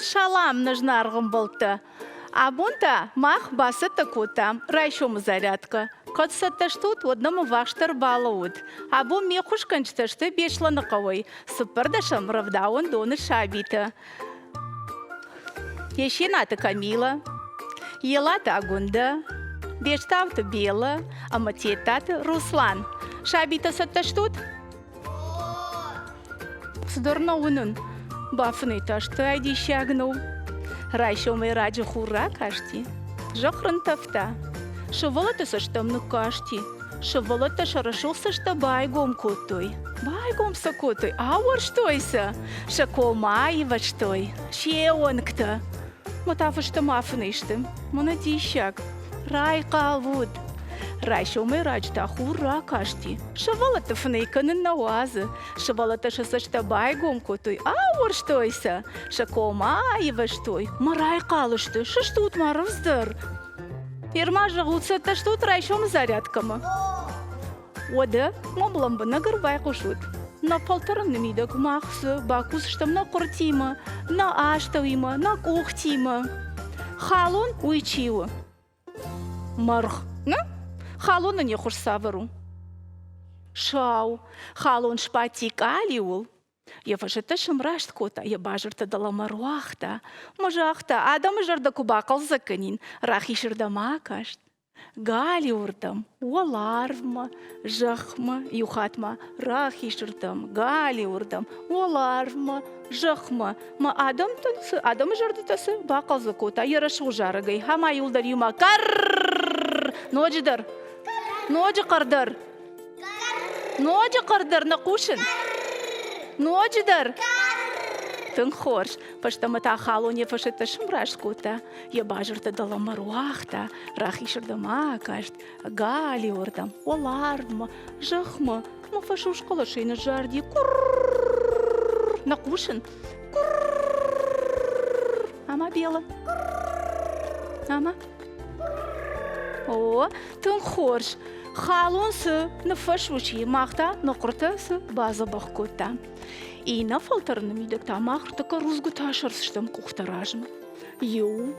Салам, нӕ зынаргъ ӕмбӕлттӕ! Абон та мах бацӕттӕ кодтам райсомы зарядкӕ. Кӕд цӕттӕ стут, уӕд нӕм ӕввахсдӕр балӕууыд. Абон ме ххуысгӕнджытӕ сты Беслӕны хъӕуӕй, цыппӕрдӕсӕм рӕвдауӕндоны сабитӕ. Есенаты Камила, Елаты Агуындӕ, Бестауты Бела ӕмӕ Тедтаты Руслан. Сабитӕ цӕттӕ стут? Цыдӕр нӕ уынын. Бафынӕй та стӕй диссаг нӕу. Райсомӕй раджы хур ракасти, зӕхх рынтӕфта. Сывӕллӕтты цӕстӕм ныккасти. Сывӕллӕттӕ сӕ рӕсугъд цӕстӕ байгом кодтой. Байгом сӕ кодтой, ауӕрстой сӕ, сӕ коммӕ аивӕзтой, се уӕнгтӕ. Мӕ та фӕстӕмӕ афынӕй сты. Мӕнӕ диссаг. Райхъал ут! Райсомӕй раджы та хур ракасти. Сывӕллӕтты фынӕй кӕнын нӕ уадзы. Сывӕллӕттӕ сӕ цӕстӕ байгом кодтой, аууӕрстой сӕ, сӕ коммӕ аивӕзтой. Мӕ райхъал сты, сыстут ма рӕвдздӕр. Ферма зӕгъут, цӕттӕ стут райсомы зарядкӕмӕ? Уӕдӕ мӕм лӕмбынӕг ӕрбайхъусут. Нӕ фӕлтӕрӕны мидӕг мах цы бакусдзыстӕм нӕ хъуыртимӕ, нӕ астӕуимӕ, нӕ къухтимӕ. Халон уый чи у? Маргъ. Нӕ? Халонӕн йӕ хуыз цавӕр у? Сау. Халон сбадти къалиуыл. Йӕ фӕсӕттӕ сӕмраст кодта, йӕ базыртӕ дӕлӕмӕ руагъта. Мӕ загъта, адӕмы зӕрдӕ куы бахъӕлдзӕг кӕнин, рахизырдӕм акаст. Галиуырдӕм, уӕларвмӕ, зӕхмӕ, иу хатт ма рахизырдӕм, галиуырдӕм, уӕларвмӕ, зӕхмӕ. Мӕ адӕмтӕн цы адӕмы зӕрдӕтӕ цы бахъӕлдзӕг кодта йӕ рӕсугъд зарӕгӕй. Ӕмӕ иуылдӕр иумӕ карр! Ноджыдӕр! Ноджы хъӕрдӕр! Ноджы хъӕрдӕр нӕ хъусын? Ноджыдӕр? Тынг хорз. Фӕстӕмӕ та халон йӕ фӕсӕттӕ сымраст кодта, йӕ базыртӕ дӕлӕмӕ руагъта, рахисырдӕм акаст, галиуырдӕм, уӕларвмӕ, зӕхмӕ. Мӕ фӕсус хъӕлӕсӕй ныззарди курр. Нӕ хъусын? Курр. Ӕмӕ Бела. Ӕмӕ? О, тынг хорз. Халон цы ныффӕсус и, мах та нӕ хъуыртӕ цы бадзӕбӕх кодта. Иннӕ фӕлтӕрыны мидӕг та мах ӕртыккӕ рудзгуытӕ сӕрдзыстӕм къухтӕ размӕ. Иу,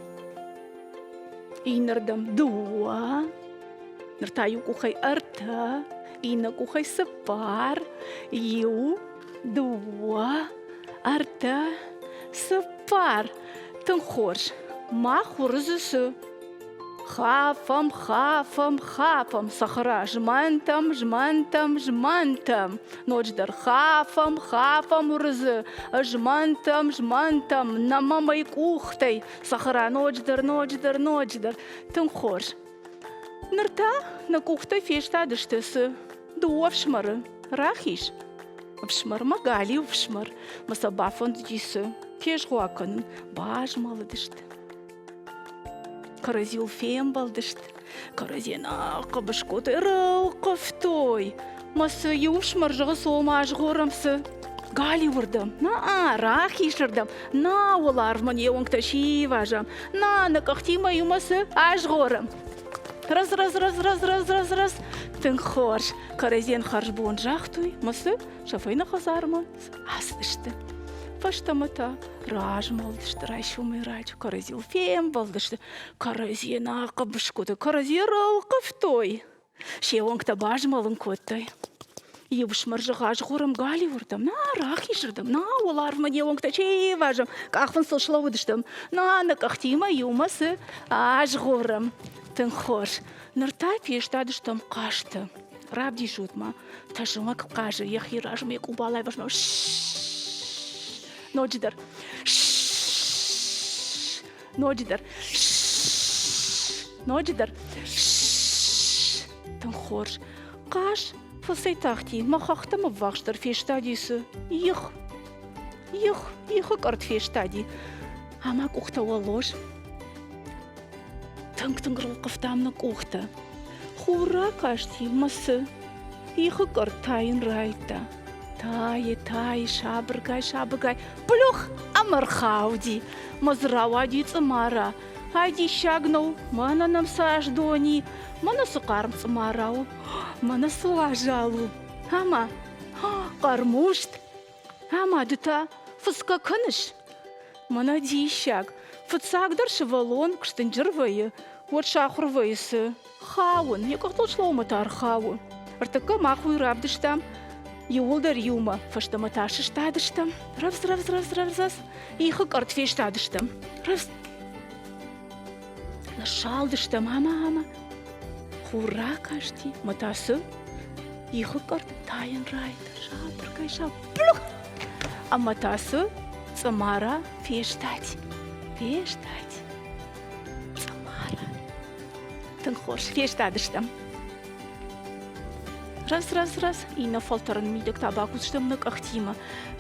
иннӕрдӕм дыууӕ, ныр та иу къухӕй ӕртӕ, иннӕ къухӕй цыппар, иу, дыууӕ, ӕртӕ, цыппар. Тынг хорз. Мах уырыдзы цы? Хафӕм, хафӕм, хафӕм, цӕхӕра змӕнтӕм, змӕнтӕм, змӕнтӕм. Ноджыдӕр хафӕм, хафӕм уырыдзы, змӕнтӕм, змӕнтӕм, нӕмӕм ӕй къухтӕй. Цӕхӕра ноджыдӕр, ноджыдӕр, ноджыдӕр. Тынг хорз. Ныр та нӕ къухтӕ фестадысты цы? Дыууӕ фсымӕры. Рахиз ӕфсымӕрмӕ галиу ӕфсымӕр мӕ сӕ бафӕндыди цы? Тезгъуа кӕнын. Базмӕлыдысты. Кӕрӕдзиуыл фембӕлдысты, кӕрӕдзийӕн ахъӕбыс кодтой, ӕрӕлхъывтой. Мӕ цы иу ӕфсымӕр зӕгъы, цом азгъорӕм цы? Галиуырдӕм, нӕ, рахизырдӕм, нӕ уӕларвмӕ не уӕнгтӕ сивазӕм, нӕ, нӕ къӕхтимӕ иумӕ цы азгъорӕм. Раз, раз, раз, раз, раз, раз, раз. Тынг хорз. Кӕрӕдзийӕн хӕрзбон загътой, мӕ цы, сӕ фӕйнӕ хӕдзармӕ ацыдысты. Фӕстӕмӕ та размӕлдысты райсомӕй раджы, кӕрӕдзийыл фембӕлдысты, кӕрӕдзийӕн ахъӕбыс кодтой, кӕрӕдзийы ралхъывтой, се уӕнгтӕ базмӕлын кодтой. Иу смӕрзӕг азгъорӕм галиуырдӕм, нӕ рахизырдӕм, нӕ уӕларвмӕ не уӕнгтӕ чевазӕм, къахфындзыл слӕууыдыстӕм, нӕ нӕ къӕхтимӕ иумӕ цы азгъорӕм. Тынг хорз. Ныр та фестадыстӕм хъазты. Равдисут-ма, тӕсымӕг хъазы йӕхи размӕ къубалӕй фӕсмӕ. Ноджыдӕр. Ноджыдӕр. Ноджыдӕр. Тынг хорз. Хъаз фӕцӕйтахти, мӕ хӕхтӕм ӕввахсдӕр фестади цы? Их. Их, ихы къӕртт фестади. Ӕмӕ къухтӕ уӕллоз. Тынг-тынг рылхъывтам нӕ къухтӕ. Хур ракасти мӕ цы? Ихы къӕртт тайын райдта. Тайы, тайы, сабыргай, сабыргай, плюх ӕмӕ рхауди. Мӕ дзы рауади цъымара. Ай диссаг нӕу, мӕнӕ нӕм цас дон и, мӕнӕ цы хъарм цъымара у, мӕнӕ цы уазал у. Ӕмӕ хъӕрмуст. Ӕмӕ ды та фыцгӕ кӕныс? Мӕнӕ диссаг! Фыццагдӕр сывӕллон куы сдынджыр вӕййы, уӕд сахуыр вӕййы цы? Хауын, йӕ къӕхтыл слӕумӕ та ӕрхауы. Ӕртӕккӕ мах уый равдыстам иууылдӕр иумӕ. Фӕстӕмӕ та сыстадыстӕм. Рӕвдз, рӕвдз, рӕвдз, рӕвдз, ихы къӕртт фестадыстӕм. Рӕвдз. Ныссалдыстӕм ӕмӕ ӕмӕ хур ракасти, мӕ та цы? Ихы къӕртт тайын райдыдта сабыргай сабыр. Ӕмӕ та цы? Цъымара фестади. Фестади. Цъымара. Тынг хорз фестадыстӕм. Раз, раз, раз. Иннӕ фӕлтӕрӕн мидӕг та бакусдзыстӕм нӕ къӕхтимӕ.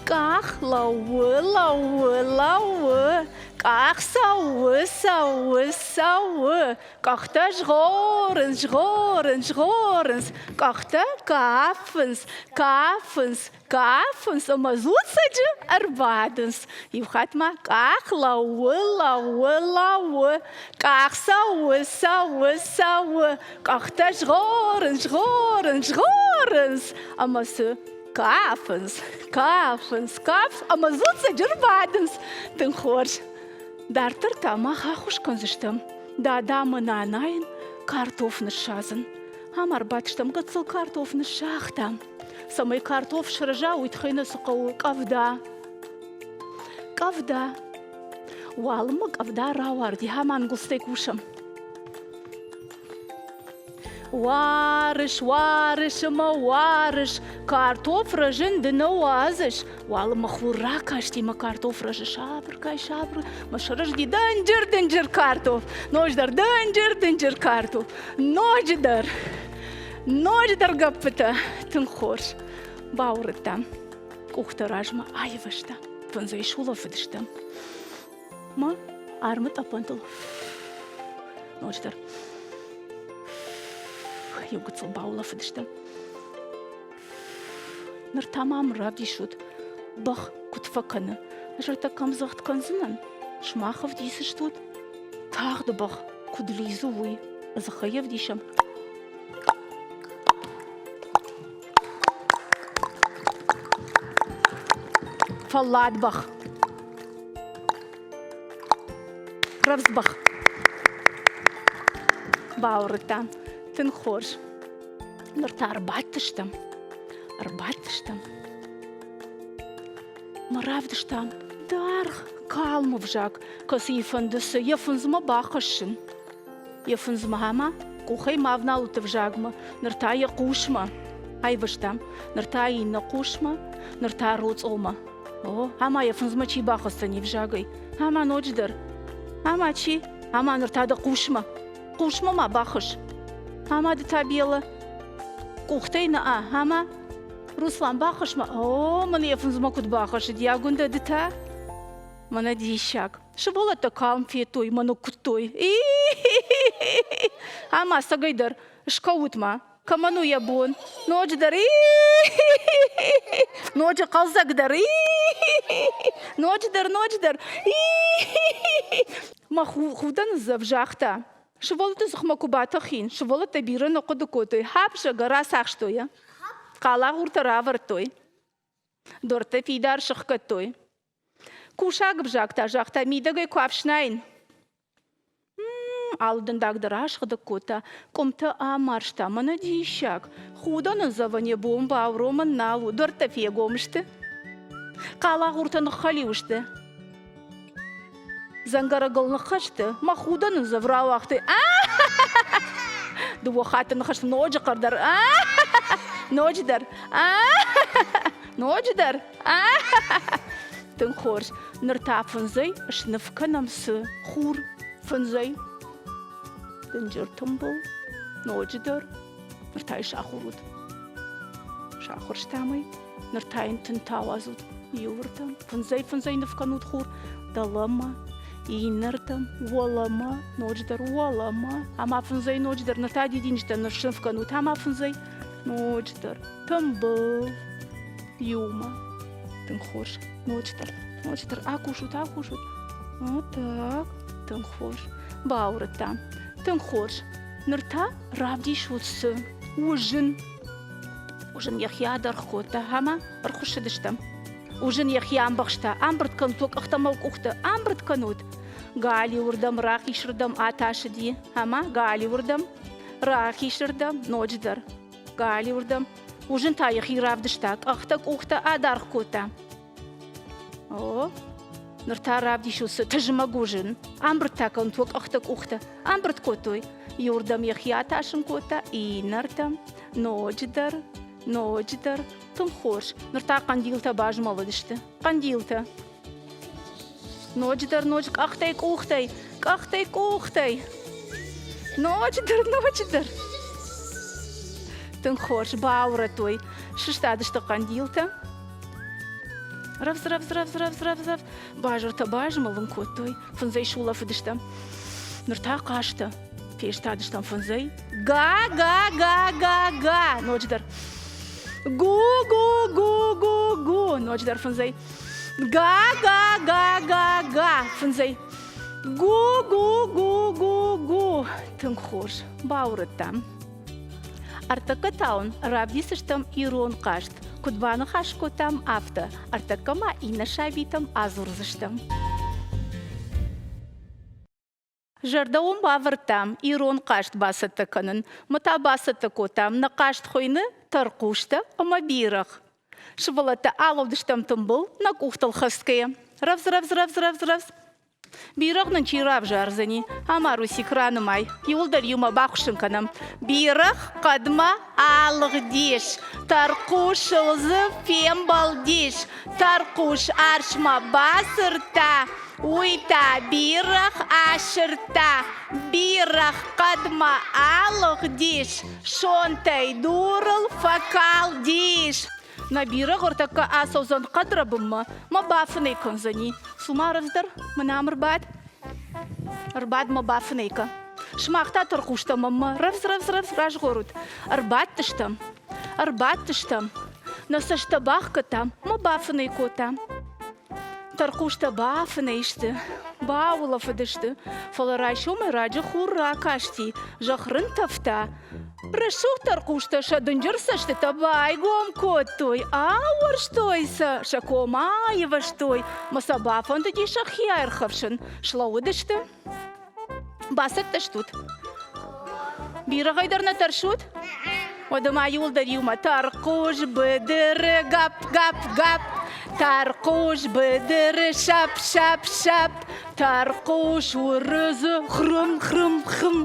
Къах лӕууы, лӕууы, лӕууы. Къах цӕуы, цӕуы, цӕуы. Къӕхтӕ згъорынц, згъорынц, згъорынц. Къӕхтӕ кафынц, кафынц, Кафынц ӕмӕ дзуццӕджы ӕрбадынц. Иу хатт ма къах лӕууы, лӕууы, лӕууы, къах цӕуы, цӕуы, цӕуы, къӕхтӕ згъорынц, згъорынц, згъорынц ӕмӕ цы кафынц, кафынц, кафынц ӕмӕ дзуццӕджы ӕрбадынц. Тынг хорз. Дарддӕр та мах ӕххуыс кӕндзыстӕм дада ӕмӕ нанайӕн картоф ныссадзын. Ам ӕрбадтыстӕм, гыццыл картоф ныссагътам. Цӕмӕй картоф сырӕза, уый тыххӕй нӕ цы хъӕуы? Къӕвда. Къӕвда. Уалынмӕ къӕвда рауарди, ӕмӕ ӕнгуылдзтӕй кусӕм. Уарыс, уарыс ӕмӕ уарыс, картоф рӕзын ды нӕ уадзыс. Уалынмӕ хур ракасти мӕ картоф рӕзы сабыргай, сабыр, мӕ сырӕзти дынджыр-дынджыр картоф, ноджыдӕр дынджыр-дынджыр картоф, ноджыдӕр. Ноджыдӕр гӕппытӕ тынг хорз бауырыдтам. Къухтӕ размӕ аивӕзта, фындзӕй сулӕфыдыстӕм. Мӕ армы тъӕпӕнтыл ноджыдӕр иу гыццыл баулӕфыдыстӕм. Ныр та мӕм равдисут, бӕх куыд фӕкӕны. Ӕз ӕртӕ кӕмдзӕгъд кӕндзынӕн, сымах ӕвдисыстут, тагъд бӕх куыд лидзы, уый. Дзыхӕй ӕвдисӕм. Фӕллад бӕх. Рӕвдз бӕх. Бауырыдта. Тынг хорз. Ныр та ӕрбадтыстӕм. Ӕрбадтыстӕм. Мӕ равдыстам даргъ калмы взаг, кӕцыйы фӕнды цы йӕ фындзмӕ бахӕссын. Йӕ фындзмӕ ӕмӕ къухӕй ма вналут ӕвзагмӕ, ныр та йӕ хъусмӕ. Айвӕзтам, ныр та иннӕ хъусмӕ, ныр та роцъомӕ. О, ӕмӕ йӕ фындзмӕ чи бахӕсдзӕни взагӕй? Ӕмӕ ноджыдӕр. Ӕмӕ чи? Ӕмӕ ныр та дӕ хъусмӕ. Хъусмӕ ма бахыз. Ӕмӕ ды та, Бела, къухтӕй нӕ, ӕмӕ Руслан бахыз-ма. О, мын йӕ фындзмӕ куыд бахызыди, Агуындӕ, ды та? Мӕнӕ диссаг. Сывӕллӕттӕ калм федтой мӕ ныккуыдтой. Ӕмӕ ӕцӕгӕй дӕр скӕут ма, кӕмӕн у йӕ бон? Ноджыдӕр ноджы хъӕлдзӕгдӕр ноджыдӕр, ноджыдӕр. Мӕ худӕн дзӕв загъта. Сывӕллӕтты дзыхмӕ куы батӕхин, сывӕллӕттӕ бирӕ нӕ хъуыды кодтой, хӕп, зӕгъгӕ, рацахстой йӕ. Хъалагъуртӕ равӕрдтой. Дуӕрттӕ фидар сыхгӕдтой. Кусӕг ӕвзаг та загъта, мидӕгӕй куы ӕфснайын. Алы дӕндаг дӕр асыгъдӕг кодта, къуымтӕ амарзта. Мӕнӕ диссаг! Худӕн ын зӕгъӕн йӕ бон бауромӕн нал у, дуӕрттӕ фегом сты. Хъалагъуртӕ ныххӕлиу сты. Дзӕнгӕрӕгыл ныххӕсты, мӕ худӕн ын зӕв рауагътой. Дыууӕ хатты ныхӕсты ноджы хъӕрдӕр. Ноджыдӕр. Ноджыдӕр. Тынг хорз. Ныр та фындзӕй сныв кӕнӕм цы хур фындзӕй. Дынджыр тымбыл. Ноджыдӕр. Ныр та йӕ сахуыр ут. Сахуырстам ӕй. Ныр та йын тынтӕ ауадзут иуырдӕм. Фындзӕй-фындзӕй ныв кӕнут хур дӕлӕмӕ, иннӕрдӕм, уӕлӕмӕ, ноджыдӕр уӕлӕмӕ. Ӕмӕ фындзӕй ноджыдӕр ныр та дидинджытӕ ныссныв кӕнут ӕмӕ фындзӕй ноджыдӕр тымбыл иумӕ. Тынг хорз. Ноджыдӕр, ноджыдӕр акусут, акусут. Вот так. Тынг хорз. Бауырыдтам. Тынг хорз. Ныр та равдисут цы уызын. Уызын йӕхи адаргъ кодта ӕмӕ ӕрхуыссыдыстӕм. Уызын йӕхи амбӕхста. Амбырд кӕнут уӕ къӕхтӕ мӕ къухтӕ, амбырд кӕнут. Галиуырдӕм, рахисырдӕм атасыди ӕмӕ галиуырдӕм, рахисырдӕм, ноджыдӕр галиуырдӕм. Уызын та йӕхи равдыста, къӕхтӕ, къухтӕ адаргъ кодта. О, ныр та равдисут цы тызмӕг уызын. Амбырд та кӕнут уӕ къӕхтӕ, къухтӕ. Амбырд кодтой. Иуырдӕм йӕхи атасын кодта, иннӕрдӕм, ноджыдӕр, ноджыдӕр. Тынг хорз. Ныр та хъӕндилтӕ базмӕлыдысты. Хъӕндилтӕ. Ноджыдӕр ноджы къӕхтӕй къухтӕй, къӕхтӕй къухтӕй. Ноджыдӕр, ноджыдӕр. Тынг хорз баурӕдтой. Сыстадысты хъӕндилтӕ. Рӕвдз, рӕвдз, рӕвдз, рӕвдз, рӕвдз, рӕвдз. Базыртӕ базмӕлын кодтой. Фындзӕй сулӕфыдыстӕм. Ныр та хъазтӕ. Фестадыстӕм фындзӕй. Га-га-га-га-га! Ноджыдӕр. Гу-гу-гу-гу-гу! Ноджыдӕр фындзӕй. Га-га-га-га-га! Фындзӕй. Гу-гу-гу-гу-гу! Тынг хорз. Баурыдтам. Ӕртӕккӕ та уын равдисдзыстӕм ирон хъазт. Куыд баныхас кодтам, афтӕ. Ӕртӕккӕ ма иннӕ сабитӕм адзурдзыстӕм. Зӕрдӕ уын бавӕрдтам ирон хъазт бацӕттӕ кӕнын. Мы та бацӕттӕ кодтам нӕ хъазт хуыйны Тӕрхъустӕ ӕмӕ бирӕгъ. Сывӕллӕттӕ алӕудыстӕм тымбыл, нӕ къухтыл хӕцгӕйӕ. Рӕвдз, рӕвдз, рӕвдз, рӕвдз, рӕвдз. Бирӕгъ нын чи равзардзӕни? Ама Русик ранымай. Иуылдӕр иумӕ бахуыссын кӕнӕм. Бирӕгъ хъӕдмӕ алыгъдис, тӕрхъусыл дзы фембӕлдис, тӕрхъус арсмӕ басырдта, Уый та бирӕгъ асырдта, бирӕгъ хъӕдмӕ алыгъдис, сонтӕй дурыл фӕкалдис. Нӕ бирӕгъ ӕртӕккӕ ацӕудзӕн хъӕдрӕбынмӕ, мӕ бафынӕй кӕндзӕни. Цума рӕвдздӕр мын ам ӕрбад. Ӕрбад мӕ бафынӕй кӕ. Сымах та тӕрхъустӕ мӕнмӕ рӕвдз-рӕвдз-рӕвдз разгъорут. Ӕрбадтыстӕм, ӕрбадтыстӕм, нӕ цӕстӕ бахгӕдтам, мӕ бафынӕй кодтам. Тӕрхъустӕ бафынӕй сты, баулӕфыдысты, фӕлӕ райсомӕй раджы хур ракасти, зӕхх рынтӕфта. Рӕсугъд тӕрхъустӕ сӕ дынджыр цӕстытӕ байгом кодтой, аууӕрстой сӕ, сӕ ком аивӕзтой, мӕ сӕ бафӕндыди сӕхи аирхӕфсын. Слӕууыдысты. Бацӕттӕ стут? Бирӕгъӕй дӕр нӕ тӕрсут? Уӕдӕ ма иуылдӕр иумӕ тӕрхъус быдыры гӕпп-гӕпп-гӕпп, тӕрхъус быдыры сӕпп-сӕпп-сӕпп, тӕрхъус уырызы хрым-хрым-хрым.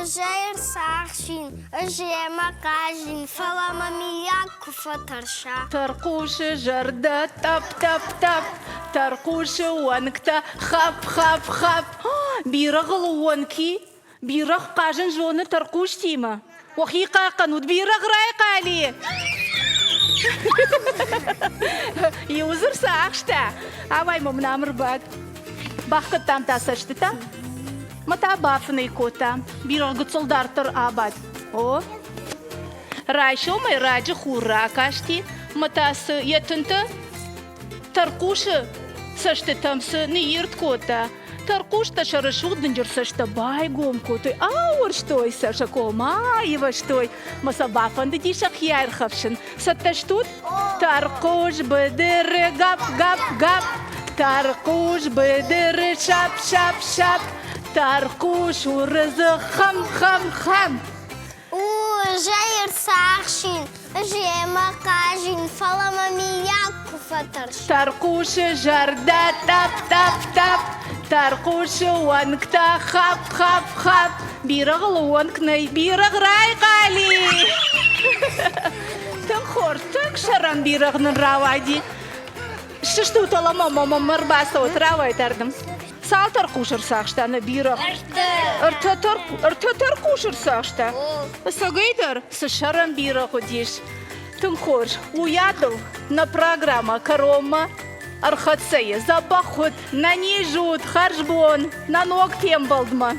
Ӕз ӕй ӕрцахсин, ӕз йемӕ хъазин, фӕлӕ мӕ миййаг куы фӕтӕрса. Тӕрхъусы зӕрдӕ тъӕпп-тъӕпп-тъӕпп, тӕрхъусы уӕнгтӕ хӕпп-хӕпп-хӕпп. Бирӕгъыл ууӕнки, бирӕгъ хъазын зоны тӕрхъустимӕ. Уӕхи хъахъхъӕнут, бирӕгъ райхъали! Иу дзы рцахста. Ауай мӕм нӕм ӕрбад. Бахгӕдтам та цӕстытӕ. Мӕ та бафынӕй кодта. Бирӕгъ гыццыл дарддӕр абад. О, райсомӕй раджы хур ракасти, мӕ та цы йӕ тынтӕ тӕрхъусы цӕстытӕм цы ныйирд кодта. Тӕрхъустӕ сӕ рӕсугъд дынджыр цӕстӕ байгом кодтой, аууӕрстой сӕ, сӕ коммӕ аивӕзтой, мӕ сӕ бафӕндыди сӕхи аирхӕфсын. Цӕттӕ стут? Тӕрхъус быдыры гӕпп-гӕпп-гӕпп, тӕрхъус быдыры сӕпп-сӕпп-сӕпп, тӕрхъус уырызы хӕм-хӕм-хӕм. У, ӕз ӕрцахсин, ӕз йемӕ хъазин, фӕлӕ мӕ миййаг куы фӕтӕрса. Тӕрхъусы зӕрдӕ тъӕпп-тъӕпп-тъӕпп, тӕрхъусы уӕнгтӕ хӕпп-хӕпп-хӕпп. Бирӕгъыл ууӕнк нӕй, бирӕгъ райхъали! Тынг хорз, тынг сӕрӕн бирӕгъ нын рауади. Сыстут ӕмӕ мӕм ӕрбацӕут, рауайт ардӕм. Цал тӕрхъус ӕрцахста нӕ бирӕгъ? Ӕртӕ тӕрхъус ӕрцахста. Ӕцӕгӕйдӕр, цы сӕрӕн бирӕгъ уыдис. Тынг хорз. Уыйадыл нӕ программӕ кӕронмӕ ӕрхӕццӕ и. Дзӕбӕх уыд, нӕ низ ут, хӕрзбон, нӕ ног фембӕлдмӕ.